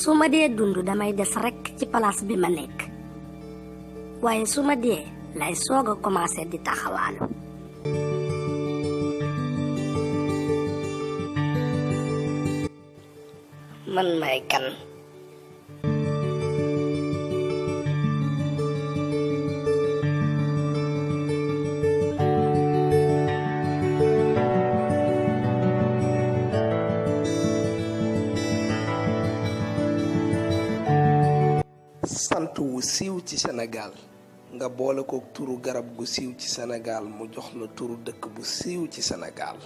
suma dee dund damay des rekk ci place bi ma nekk waaye suma dee lay sooga commencé di taxawaalu man may kan sant wu siiw ci Sénégal nga boole ko turu garab gu siiw ci Sénégal mu jox la turu dëkk bu siiw ci Sénégal